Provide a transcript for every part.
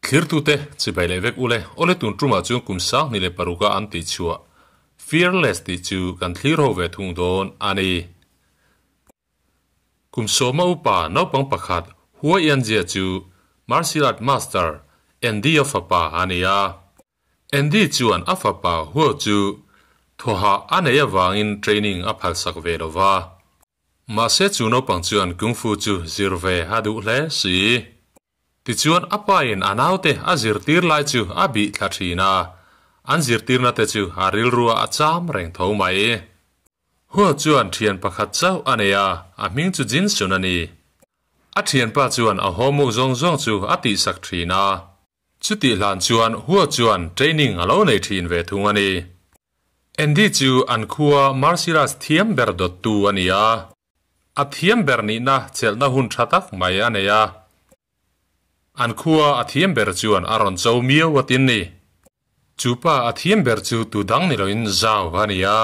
Thlirtute chibai leh vek ule, awle tun tumah chuan kum 2006 a an tih chhuah Fearless tih chu kan thlir ho ve thung dawn a ni. Kum sawma upa naupang pakhat Hua Yanjia chu Martial Art Master Andy-a fapa a ni a. Andy chuan a fapa Hua chu thawhah a neih avangin training a phalsak ve lo va. Mahse chu naupang chuan Kung Fu chu zir ve a duh hle si. Tichuan a pa in a naute a zirtir lai chu a bih thla thin a, an zirtirna te chu a rilrua a cham reng tho mai. Hua chuan thian pakhat chauh a nei a, a hming chu Jinsun a ni. A thianpa chuan a homework zawng zawng chu a tihsak thin a. Chutih hlan chuan Hua chuan training a lo nei thin ve thung a ni. Andy chu an khua martial arts thiam ber dawttu a ni a. A thiam ber nihna chelhna hun tha tak mai a nei a. An khua a thiam ber chuan a rawn cho miau a tin ni. Chu pa a thiam ber chu tu dang ni loin Zau a ni a.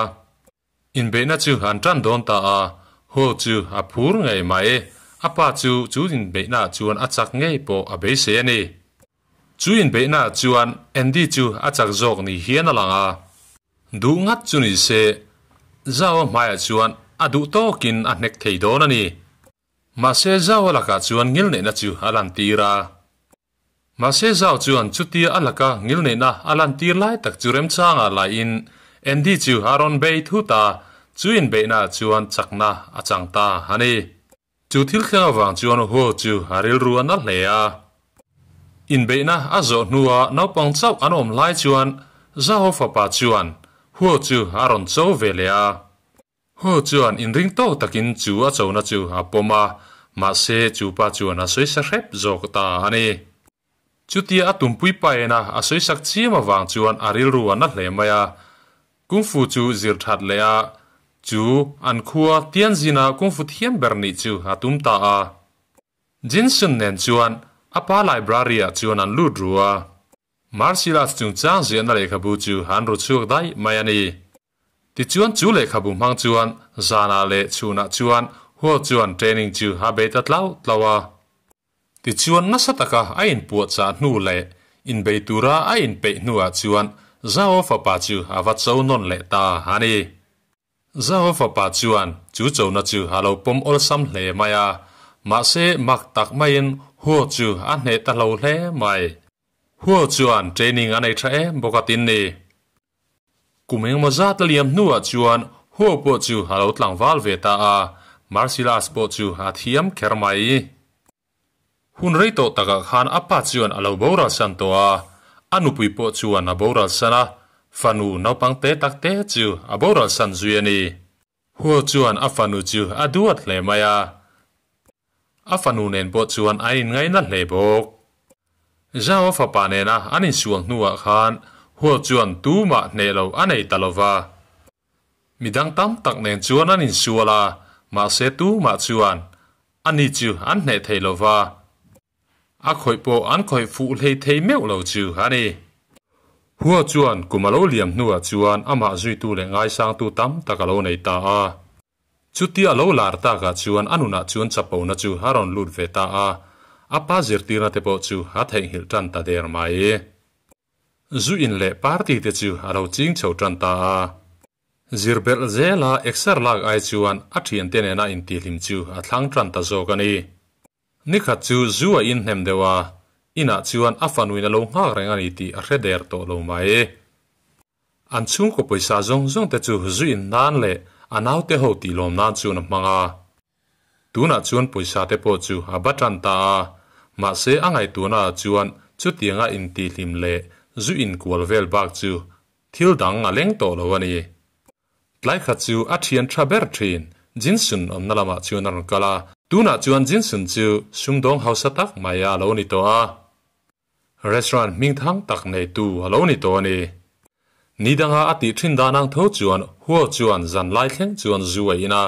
Inbeihna chu an tan dawn ta a, Ho chu a phur ngei mai. A pa chu chu inbeihnaah chuan a chak ngei pawh a beisei a ni. Chu inbeihnaah chuan Andy chu a chak zawk ni hian a lang a. Duh ngat chu ni se, Zau-a hmaiah chuan a duh tawkin a hnek thei dawn a ni. Mahse Zau-a lakah chuan ngilneihna chu a lantir a. Mahse Zau chuan chutia a laka ngilneihna a lantir lai tak chu remchangah laiin Andy chu a rawn bei thut a, chu inbeihnaah chuan chakna a chang ta a ni. Chu thil thleng avang chuan Huo chu a rilru a na hle a. Inbeihna a zawh hnua naupang chauh an awm lai chuan Zau fapa chuan Huo chu a rawn cho ve leh a. Hu chuan inring tawk takin chu a chona chu a pawm a, mahse chu pa chuan a sawisa hrep zawk ta a ni. Chutia a tumpui pa ena a sawisak chiam avang chuan a rilru a na hle mai a. Kung Fu chu zir that leh a, chu an khua Tianjin-a Kung Fu thiam ber nih chu a tum ta a. Jinsun nen chuan a pa library-ah chuan an lut ru a. Marsilas chungchang ziahna lehkhabu chu an ru chhuak daih mai a ni. Tichuan chu lehkhabu hmang chuan zanah leh chhunah chuan Huo chuan training chu a bei ta tlau tlau a. Tichuan nasa taka a inpuahchah hnu leh inbei tura a inpeih hnuah chuan Zhao fapa chu a va cho nawn leh ta a ni. Zhao fapa chuan chu chona chu a lo pawm awlsam hle mai a, mahse mak tak maiin Huo chu a hneh ta hlo hle mai. Huo chuan training a nei tha em bawk a tin ni. Kum engemaw zat a liam hnuah chuan Huo pawh chu a lo tlangval ve ta a, Marcellus pawh chu a thiam kher mai. Hun rei tawh takah khan a pa chuan a lo boral san tawh a, a nupui pawh chuan a boral san a, fanu naupang te tak te chu a boral san zui a ni. Huo chuan a fanu chu a duat hle mai a, A fanu nen pawh chuan a inngaina hle bawk. Zhao fapa nena an insual hnuah khan Huo chuan tumah hneh lo a nei ta lo va. Midang tam tak nen chuan an insual a, mahse tumah chuan ani chu an hneh thei lo va. A khawih pawh an khawih fuh hlei thei meuh lo chu a ni. Huo chuan kum a lo liam hnuah chuan amah zuitu leh ngaisangtu tam tak a lo nei ta a. Chutia a lo lar takah chuan a nunah chuan chapona chu a rawn lut ve ta a, a pa zirtirna te pawh chu a theihnghilh tan ta der mai. Zu in leh party te chu a lo ching chho tan ta a. Zir belh zela exer lak ai chuan a thiante nena intihhlim chu a thlang tan ta zawk a ni. Nikhat chu zu a inhnem deuh a, inah chuan a fanuin a lo nghak reng a ni tih a hre der tawh lo mai. An chhungkaw pawisa zawng zawng te chu zu in nan leh a naute ho tih lawm nan chuan a hmang a. Tunah chuan pawisa te pawh chu a ba tan ta a, mahse a ngaihtuahna ah chuan chutianga intihhlim leh zu inkual vel bak chu thil dang a leng tawh lo a ni. Tlai khat chu a thian tha ber thin Jinsun awmna lamah chuan a rawn kal a, tunah chuan Jinsun chu sumdawng hausa tak mai a lo ni tawh a. Restaurant hming thang tak neitu a lo ni tawh a ni. Ni danga a tih thin dan ang tho chuan Huo chuan zan lai thleng chuan zu a in a,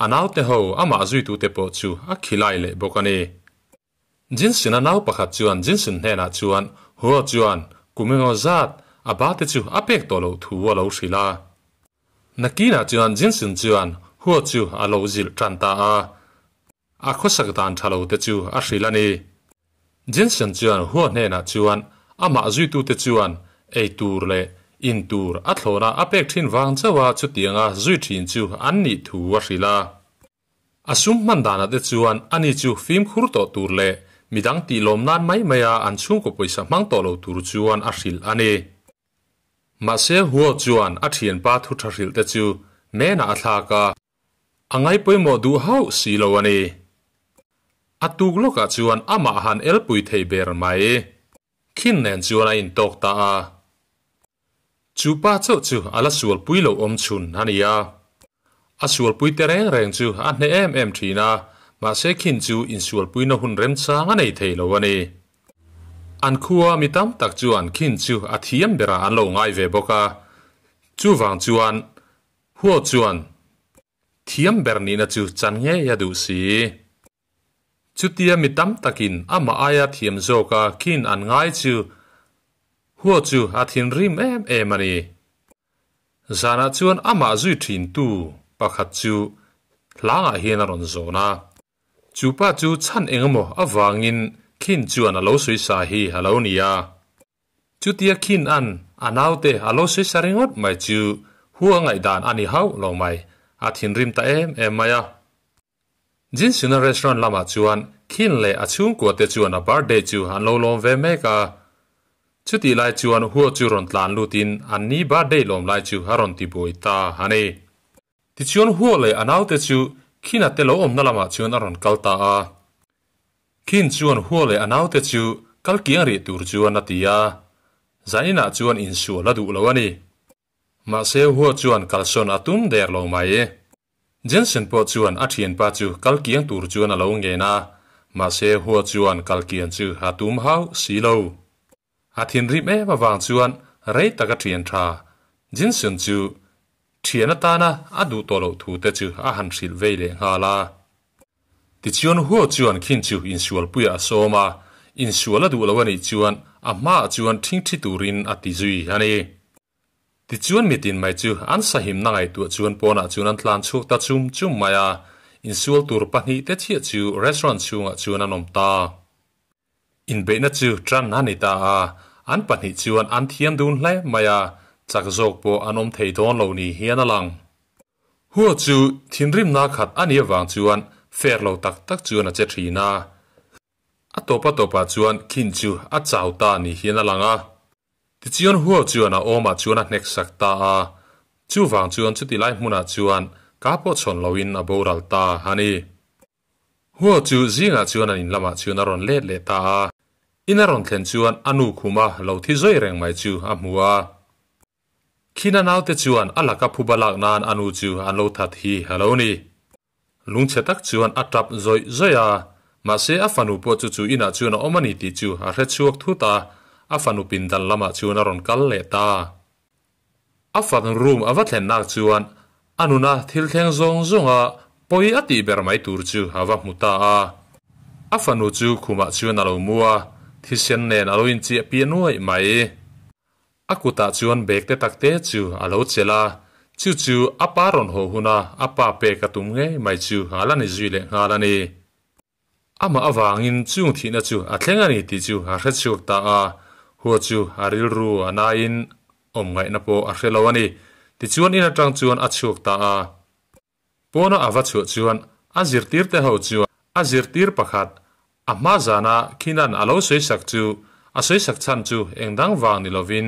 a naute ho amah zuitute pawh chu a khilai leh bawk a ni. Jinsun-a nau pakhat chuan Jinsun hnenah chuan Huo chuan kum engaw zat a ba te chu a pek tawh loh thu a lo hrilh a. Nakinah chuan Jinsun chuan Huo chu a lo zilh tan ta a. A khawsak dan tha lo te chu a hrilh a ni. Jensen chuan Hua hnenah chuan amah zuitute chuan ei tur leh in tur a thlawna a pek thin vang chauha chutianga zui thin chu an nih thu a hrilh a. A sum hman danah te chuan ani chu fimkhur tawh tur leh midang tih lawm nan mai maia an chhungkaw pawisa hmang tawh lo tur chuan a hrilh a ni. Mahse Huo chuan a thianpa thu tha hrilh te chu menah a thlak a, a ngaipawimawh duh hauh si lo a ni. A tuk lawkah chuan amah han elpui thei ber mai. Khin nen chuan a intawk ta a. Chu pa chauh chu a la sualpui lo awm chhun a ni a. A sualpui te reng reng chu a hneh em em thin a, mahse khin chu insualpuina hun remchang a nei thei lo a ni. An khua mi tam tak chuan khin chu a thiam berah an lo ngai ve bawk a, chuvang chuan Huo chuan thiam ber nihna chu chan ngei a duh si. Chutia mi tam takin amah aia thiam zawka khin an ngai chu Huo chu a thinrim em em a ni. Zanah chuan amah zui thintu pakhat chu hlangah hian a rawn zawn a. Chu pa chu chhan engemaw avangin khin chuan a lo sawi sa hi a lo ni a. Chutia khin an a naute a lo sawi sa ringawt mai chu Huo ngaihdan a ni hauh lo mai, a thinrim ta em em mai a. Jinsuna restaurant lamah chuan Khin leh a chhungkua te chuan a birthday chu an lo lawm ve mek a. Chutih lai chuan Huo chu rawn tlan lutin an ni birthday lawm lai chu a rawn ti buai ta a ni. Tichuan Huo leh a naute chu Khina te lo awmna lamah chuan a rawn kal ta a. Khin chuan Huo leh a naute chu kal kiang rih tur chuan a ti a. Zaninah chuan insual a duh lo a ni. Mahse Huo chuan kalsawn a tum der lo mai. Jensen pawh chuan a thianpa chu kal kiang tur chuan a lo ngen a, mahse Hua chuan kal kian chu a tum hauh si lo. A thinrim em avang chuan rei tak a thian tha. Jensen chu thian atana a duh tawh loh thu te chu a han hrilh vei leh nghal a. Tichuan Hua chuan khin chu insualpuiah a sawm a, insual a duh lo a nih chuan a hmaah chuan thingthi turin a ti zui a ni. Tichuan mitin mai chu an sahimna ngaihtuah chuan pawnah chuan an tlan chhuak ta chum chum mai a, insual tur pahnihte chiah chu restaurant chhungah chuan an awm ta. Inbeihna chu tan a ni ta a, an pahnih chuan an thiam dun hle mai a, chak zawk pawh an awm thei dawn lo ni hian a lang. Hua chu thinrimna khat a nih avang chuan fair lo tak tak chuan a che thin a. A tawpa tawpah chuan khin chu a chau ta ni hian a lang a. Tichuan Huo chuan a awmah chuan a hnek sak ta a, chuvang chuan chuti lai hmunah chuan ka pawh chhawn loin a boral ta a ni. Huo chu zingah chuan an in lamah chuan a rawn let leh ta a, in a rawn thlen chuan a nu khuma lo thi zawi reng mai chu a hmu a. Khina naute chuan a laka phuba lak nan a nu chu an lo that hi a lo ni. Lungchhe tak chuan a tap zawih zawih a, mahse a fanu pawh chu chu inah chuan a awm a ni tih chu a hre chhuak thut a, a fanu pindan lamah chuan a rawn kal leh ta. A fanu room a va thlen nak chuan a nuna thil thleng zawng zawnga pawi a tih ber mai tur chu a va hmu ta a. A fanu chu khumah chuan a lo mu a, thisen nen a lo inchiah piah nuaih mai. A kutah chuan bag te tak te chu a lo chelh a, chu chu a pa rawn haw huna a pa pek a tum ngei mai chu a la ni zui leh nghal a ni. Amah avangin chung thihna chu a thleng a ni tih chu a hre chhuak ta a, hua chu a rilru a naiin awm ngaihna pawh a hre lo a ni. Tichuan in atang chuan a chhuak ta a. Pawna a va chhuah chuan a zirtirte ho chu a zirtir pakhat a hma zana Khinan a lo sawisak chu a sawisak chhan chu eng dang vang ni lovin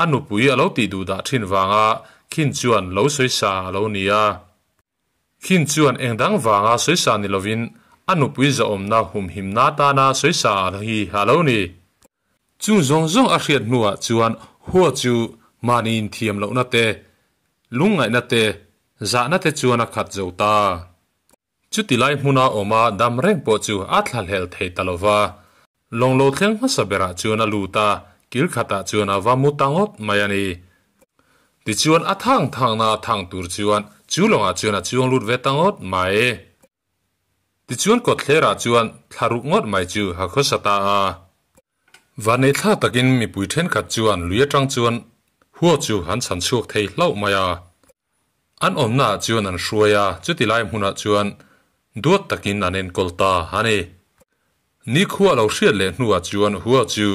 a nupui a lo tih duh dah thin vanga Khin chuan lo sawisa a lo ni a. Khin chuan eng dang vanga sawisa ni lovin a nupui zahawmna humhimna tana sawisa hi a lo ni. Chung zawng zawng a hriat hnuah chuan Hua chu mahni inthiam lohna te, lungngaihna te, zahna te chuan a khat zo ta. Chuti lai hmuna awma dam reng pawh chu a thlahlel thei ta lo va. Lawng lo thleng hmasa berah chuan a lut a, kil khatah chuan a va mu ta ngawt mai a ni. Tichuan a thang thangna a thang tur chuan chu lawngah chuan a chuang lut ve ta ngawt mai. Tichuan kawtthlerah chuan thla ruk ngawt mai chu a khawsa ta a. Vanei thla takin mipui thenkhat chuan lui atang chuan hua chu an chhan chhuak thei hlauh mai a. An awmnaah chuan an hruai a, chuti lai hmunah chuan duat takin an enkawl ta a ni. Nikhua lo hriat leh hnuah chuan Hua chu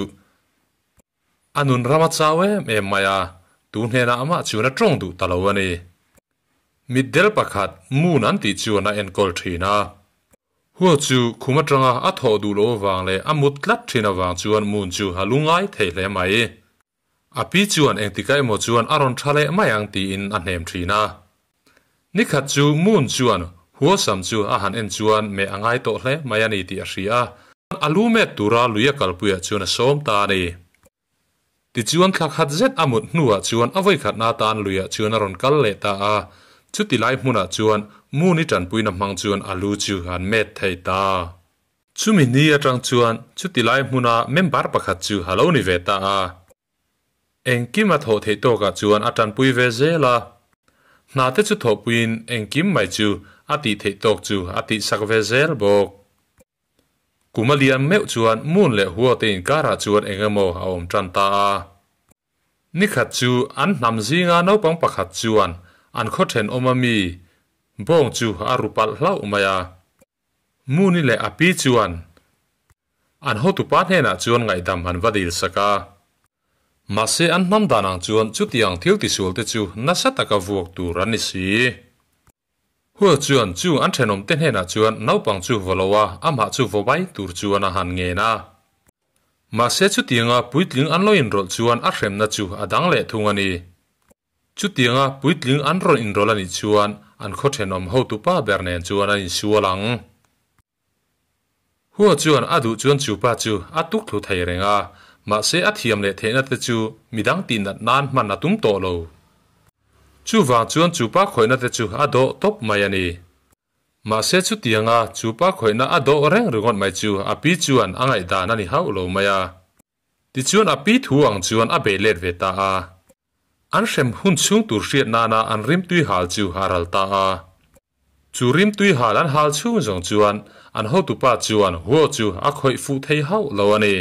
a nun ram a chau em em mai a, tu hnenah amah chuan a tawng duh ta lo a ni. Mitdel pakhat Moon an tih chuan a enkawl thin a. Hua chu khum atanga a thawh duh loh avang leh a mut tlat thin avang chuan Moon chu a lungngai thei hle mai. A pi chuan engtika emaw chuan a rawn tha leh mai ang tiin a hnem thin a. Nikhat chu Moon chuan Huasam chu a han en chuan meh a ngai tawh hle mai a ni tih a hria a, a lu met tura lui a kalpuiah chuan a sawm ta a ni. Tichuan thla khat zet a mut hnuah chuan a vawikhatna atan luiah chuan a rawn kal leh ta a, chuti lai hmunah chuan Moon-i tanpuina hmang chuan a lu chu an met thei ta. Chumi ni atang chuan chuti lai hmuna member pakhat chu a lo ni ve ta a. Engkim a thawh theih tawkah chuan a tanpui ve zel a. Hna te chu thawhpuiin engkim mai chu a tih theih tawk chu a tihsak ve zel bawk. Kum a lian meuh chuan Moon leh Hua te inkarah chuan eng emaw a awm tan ta a. Nikhat chu an hnam zinga naupang pakhat chuan an khaw thenawm a mi bawng chu a ru palh hlauh mai a. Moon-i leh a pi chuan an hotupa hnenah chuan ngaihdam an va dil sak a. Mahse an hnam dan ang chuan chutiang thil tisual te chu nasa taka vuak tur an ni si. Hua chuan chung an thenawmte hnenah chuan naupang chu vaw lo a, amah chu vaw mai tur chuan a han ngen a. Mahse chutianga puitling an lo inrawlh chuan a hremna chu a dang leh thung a ni. Chutianga puitling an rawn inrawlh a nih chuan an khaw thenawm hotupa ber nen chuan an insual ang. Hua chuan a duh chuan chu pa chu a tuk thlu thei reng a, mahse a thiam leh theihna te chu midang tihnat nan hman a tum tawh lo. Chuvang chuan chu pa khawihna te chu a dawh tawp mai a ni. Mahse chutianga chu pa khawihna a dawh reng ringawt mai chu a pi chuan a ngaihdan a ni hauh lo mai a. Tichuan a pi thu ang chuan a bei let ve ta a. An hrem hun chhung tur hriat nana an rimtui hal chu a ral ta a. Chu rimtui hal an hal chhung zawng chuan an hotupa chuan Huo chu a khawih fuh thei hauh lo a ni.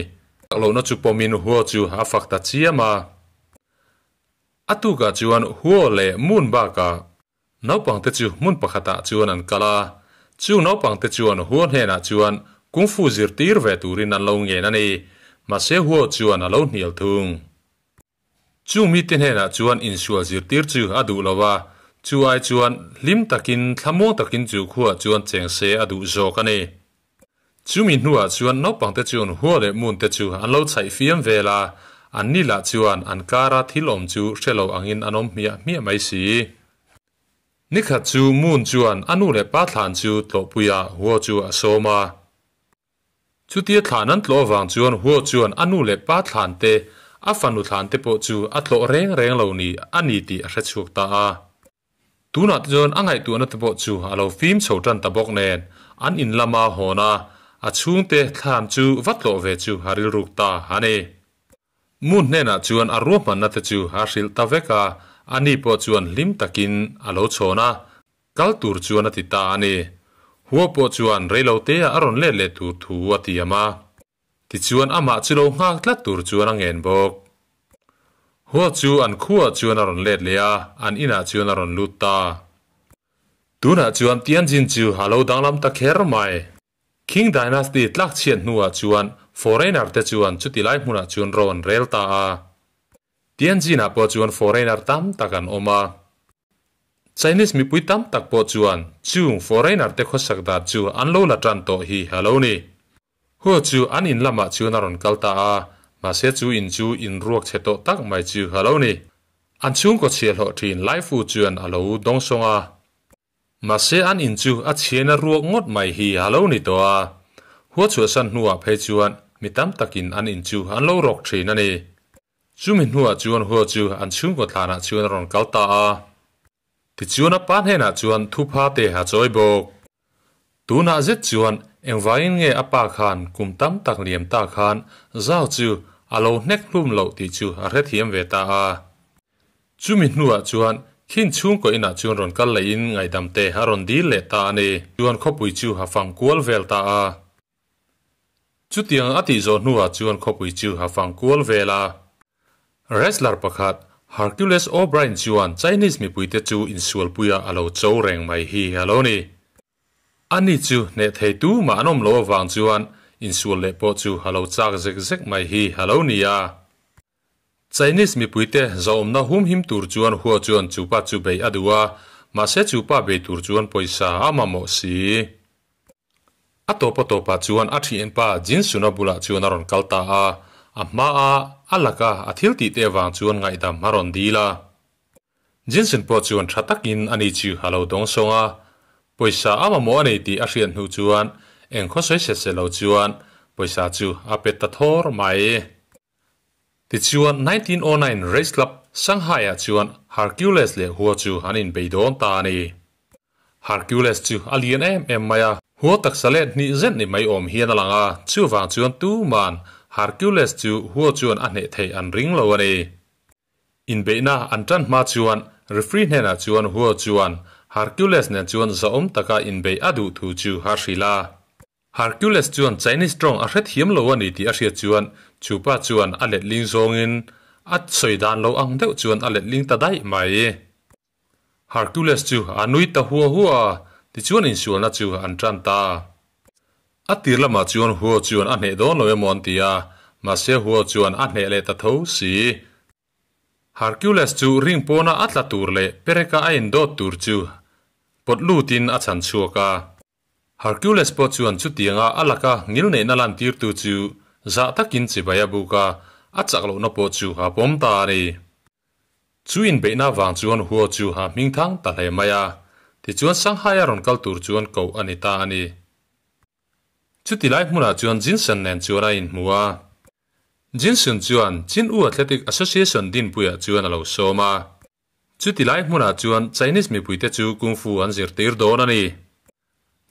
Tak lohna chu pawmin Huo chu a fak ta chiam a. A tukah chuan Huo leh Moon bakah Naupangte chu hmun pakhatah chuan an kal a, chung naupangte chuan Huo hnenah chuan Kung Fu zirtir ve turin an lo ngen a ni. Mahse Huo chuan a lo hnial thung. Chung mite hnenah chuan insual zirtir chu a duh lo a, chu ai chuan hlim takin thlamuang takin chu khuaah chuan cheng se a duh zawk a ni. Chumi hnuah chuan naupangte chuan Hua leh Moon te chu an lo chhaih fiam vel a, an ni lah chuan an kara thil awm chu hre lo angin an awm hmiah hmiah mai si. Nikhat chu Moon chuan a nu leh pa thlan chu tlawhpuiah Hua chu a sawm a. Chutia thlan an tlawh avang chuan Hua chuan a nu leh pa thlan te, a fanu thlan te pawh chu a tlawh reng reng lo ni a ni tih a hre chhuak ta a. Tunah te chuan a ngaihtuahna te pawh chu a lo fim chho tan ta bawk nen, an in lama hawn a, a chhungte thlan chu va tlawh ve chu a rilruk ta a ni. Moon hnenah chuan a ruahmanna te chu a hrilh ta vek a, ani pawh chuan hlim takin a lo chhawn a, kal tur chuan a ti ta a ni. Hua pawh chuan reiloteah a rawn let leh tur thu a tiam a. Tichuan amah chu lo nghak tlat tur chuan a ngen bawk. Hua chu an khuaah chuan a rawn let leh a, an inah chuan a rawn lut ta. Tunah chuan Tianjin chu a lo danglam ta kher mai. Qing Dynasty tlak chhiat hnuah chuan foreigner te chuan chuti lai hmunah chuan ro an rel ta a. Tianjin-ah pawh chuan foreigner tam tak an awm a. Chinese mipui tam tak pawh chuan chung foreigner te khawsak dan chu an lo la tan tawh hi a lo ni. Hua chu an in lamah chuan a rawn kal ta a, mahse chu in chu in ruak chhe tawh tak mai chu a lo ni. An chhungkaw chhiahhlawh thin Laifu chuan a lo dawngsawng a. Mahse an in chu a chhiaina ruak ngawt mai hi a lo ni tawh a. Hua chhuahsan hnuah phei chuan mi tam takin an in chu an lo rawk thin a ni. Chumi hnuah chuan Hua chu an chhungkaw thlanah chuan a rawn kal ta a. Tichuan a pa hnenah chuan thupha te a chawi bawk. Tunah zet chuan engvangin nge a pa khan kum tam tak liam ta khan Zau chu a lo hnek hlum loh tih chu a hrethiam ve ta a. Chumi hnuah chuan khin chhungkaw inah chuan rawn kal lehin ngaihdam te a rawn dil leh ta a ni. Chuan khawpui chu a fang kual vel ta a. Chutiang a tih zawh hnuah chuan khawpui chu a fang kual vel a. Wrestler pakhat Hercules O'Brien chuan Chinese mipuite chu insualpuiah a lo cho reng mai hi a lo ni. Ani chu hneh thei tumah an awm loh avang chuan insual leh pawh chu a lo chak zek zek mai hi a lo ni a. Chinese mipuite zahawmna humhim tur chuan Hua chuan chupa chu bei a duh a, mahse chupa bei tur chuan pawisa a mamawh si. A tawp a tawpah chuan a thianpa Jinsuna bulah chuan a rawn kal ta a, a hmaa a laka a thil tih te avang chuan ngaihdam a rawn dil a. Jinsun pawh chuan tha takin ani chu a lo dawng sawng a, pawisa a mamawh a nei tih a hriat hnu chuan eng khawsawi set set lo chuan pawisa chu a pet ta thawr mai. Tichuan, 1909 Race Club, Shanghai-ah chuan Hercules leh Hua chu an inbei dawn ta a ni. Hercules chu a lian em em mai a, Hua taksa let hnih zet ni mai awm hian a lang a, chuvang chuan tuman Hercules chu Hua chuan a hneh theih an ring lo a ni. Inbeihna an tan hma chuan referee hnenah chuan Hua chuan Hercules nen chuan zahawm taka inbeih a duh thu chu a hrilh a. Hercules chuan Chinese tawng a hrethiam lo a ni tih a hriat chuan chupa chuan a letling zawngin a sawi dan lo ang deuh chuan a letling ta daih mai. Hercules chu a nui ta hua hua a, tichuan insualna chu an tan ta. A tir lamah chuan Huo chuan a hneh dawn lo emaw an ti a, mahse Huo chuan a hneh leh ta tho si. Hercules chu ring pawna a tla tur leh pereka a indawt tur chu pawt lutin a chhan chhuak a. Hercules pawh chuan chutianga a laka ngilneihna lantirtu chu zah takin chibai a buk a, a chak lohna pawh chu a pawm ta a ni. Chu inbeihna vang chuan Huo chu a hming thang ta hle mai a, tichuan Shanghai a rawn kal tur chuan koh a ni ta a ni. Chuti lai hmunah chuan Jinsen nen chuan a inhmu a. Jinsen chuan Chin U Athletic Association dinpuiah chuan a lo sawm a. Chuti lai hmunah chuan Chinese mipuite chu Kung Fu an zirtir dawn a ni.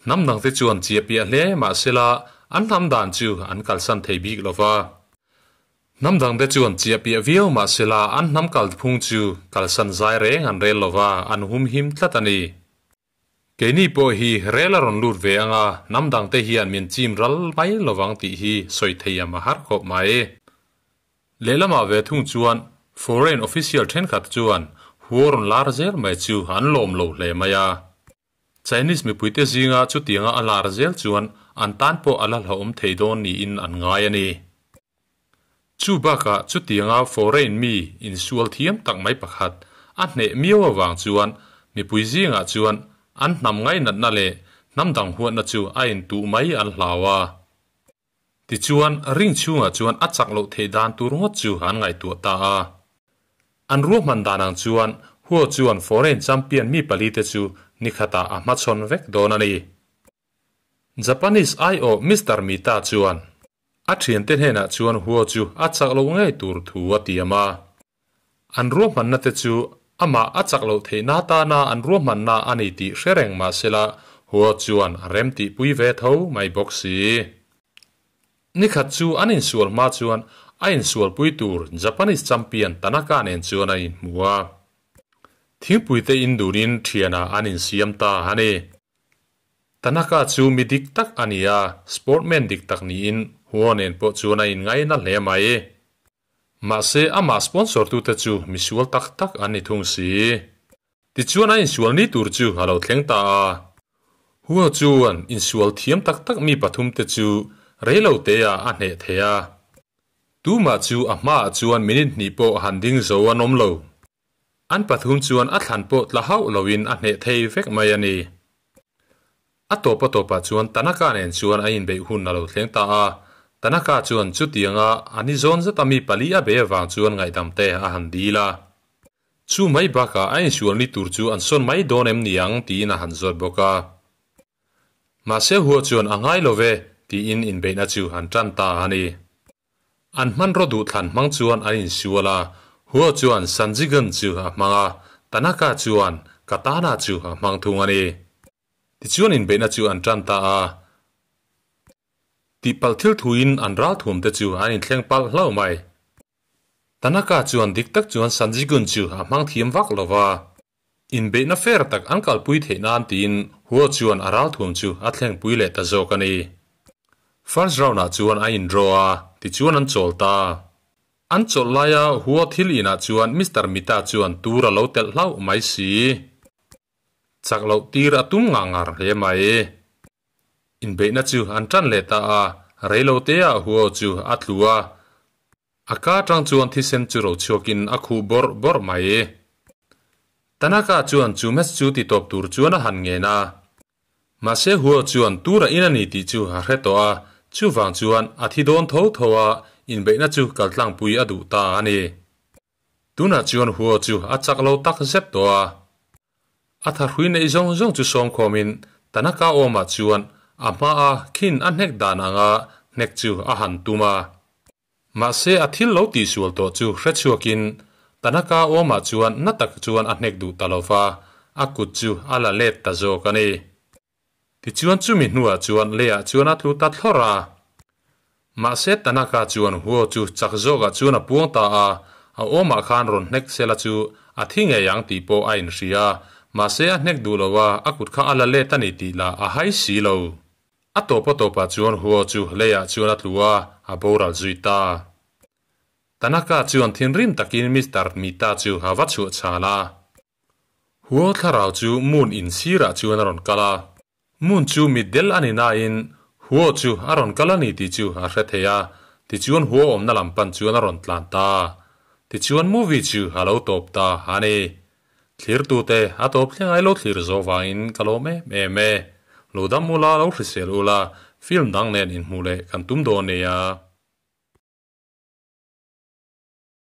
Hnam dangte chuan chia piah hle mahsela an hnam dan chu an kalsan thei bik lo va. Hnam dangte chuan chia piah viau mahsela an hnam kalphung chu kalsan zai reng an rel lo va, an humhim tlat a ni. Keini pawh hi rel a rawn lut ve ang a, hnam dangte hian min chim ral mai lovang tih hi sawi theiam a har khawp mai. Lehlamah ve thung chuan foreign official thenkhat chuan huo rawn lar zel mai chu an lawm lo hle mai a. Chinese mipuite zinga chutianga a lar zel chuan an tan pawh a la hlauhawm thei dawn niin an ngai a ni. Chu bakah chutianga foreign mi insual thiam tak mai pakhat a hneh miau avang chuan mipui zingah chuan an hnam ngainatna leh hnam dang huatna chu a intuh mai an hlau a. Tichuan, ring chhungah chuan a chak loh theih dan tur ngawt chu an ngaihtuah ta a. An ruahman dan ang chuan Huo chuan foreign champion mi palite chu nikhatah a hmachhawn vek dawn a ni. Japanese aiawh Mister Mita chuan a thiante hnenah chuan Huo chu a chak loh ngei tur thu a tiam a. An ruahmanna te chu amah a chak loh theihna atana an ruahmanna a ni tih hre reng mah sela Huo chuan a rem tihpui ve tho mai bawk si. Nikhat chu an insual hma chuan a insualpui tur Japanese champion Tanaka nen chuan a inhmu a. Thingpuite in dunin thianah an insiam ta a ni. Tanaka chu mi dik tak a ni a, sportman dik tak niin Huo nen pawh chuan a inngaina hle mai. Mahse, amah sponsor tute chu misual tak tak an ni thung si. Tichuan a insual ni tur chu a lo thleng ta a. Huo chuan insual thiam tak tak mi pathum te chu reilo te ah a hneh thei a. Tumah chu a hmaah chuan minute hnih pawh han ding zo an awm lo. An pathum chuan a thlan pawh tla hauh loin a hneh thei vek mai a ni. A tawp a tawpah chuan Tanaka nen chuan a inbeih hun a lo thleng ta a. Tanaka chuan chutianga a ni zawn zeta mi pali a be avang chuan ngaihdam te a han dil a. Chu mai bakah a insual ni tur chu an sawn mai dawn em ni ang tiin a han zawt bawk a. Mahse Hua chuan a ngai lo ve tiin inbeihna chu an tan ta a ni. An hmanraw duhthlan hmang chuan an insual a, Huo chuan Sanjigan chu a hmang a, Tanaka chuan Katana chu a hmang thung a ni. Tichuan inbeihna chu an tan ta a, tihpalh thil thuin an ralthuamte chu an inthleng palh hlauh mai. Tanaka chuan dik tak chuan Sanjigun chu a hmang thiam vak lo va, inbeihna fair tak an kalpui theih nan tiin Huo chuan a ralthuam chu a thlengpui leh ta zawk a ni. First round ah chuan a in draw a, tichuan an chawl ta. An chawlh laia Huo thil inah chuan Mister Mita chuan tur a lo telh hlauh mai si. Chak loh tir a tum ngah ngar hle mai. Inbeihna chu an tan leh ta a, Reiloteah Huo chu a tlu a. A ka atang chuan thisen chu ro chhuakin a khuh bawrh bawrh mai. Tanaka chuan chu match chu ti tawp tur chuan a han ngen a. Mahse Huo chuan tur a in a ni tih chu a hre tawh a, chuvang chuan a thi dawn tho tho a, inbeihna chu kaltlangpui a duh ta a ni. Tunah chuan Huo chu a chak lo tak zet tawh a. A thahrui neih zawng zawng chu sawmkhawmin Tanaka awmah chuan a hmaa khin a hnek dan anga hnek chu a han tum a. Mahse a thil lo tihsual tawh chu hrechhuakin Tanaka awmah chuan na tak chuan a hnek duh ta lova, a kut chu a la let ta zawk a ni. Tichuan chumi hnuah chuan leiah chuan a tlu ta thlawrh a. Mahse Tanaka chuan Huo chu chak zawkah chuan a puang ta a, a awmah khan rawn hnek sela chu a thi ngei ang tih pawh a inhria. Mahse a hnek duh lo a, a kut kha a la let a ni tih lah a hai si lo. A tawpa tawpah chuan Huo chu leiah chuan a tlu a, a boral zui ta. Tanaka chuan thinrim takin Mister Mita chu a va chhuah chhal a. Huo thlarau chu Moon in sirah chuan a rawn kal a. Moon chu mitdel a ni nain Huo chu a rawn kal a ni tih chu a hre thei a, tichuan Huo awmna lam pan chuan a rawn tlan ta. Tichuan movie chu a lo tawp ta a ni. Thlirtute a tawp thleng ai lo thlir zawh vangin ka lawm em em e. Lo dam ula, lo hrisel ula, film dang nen inhmuh leh kan tum dawn nia.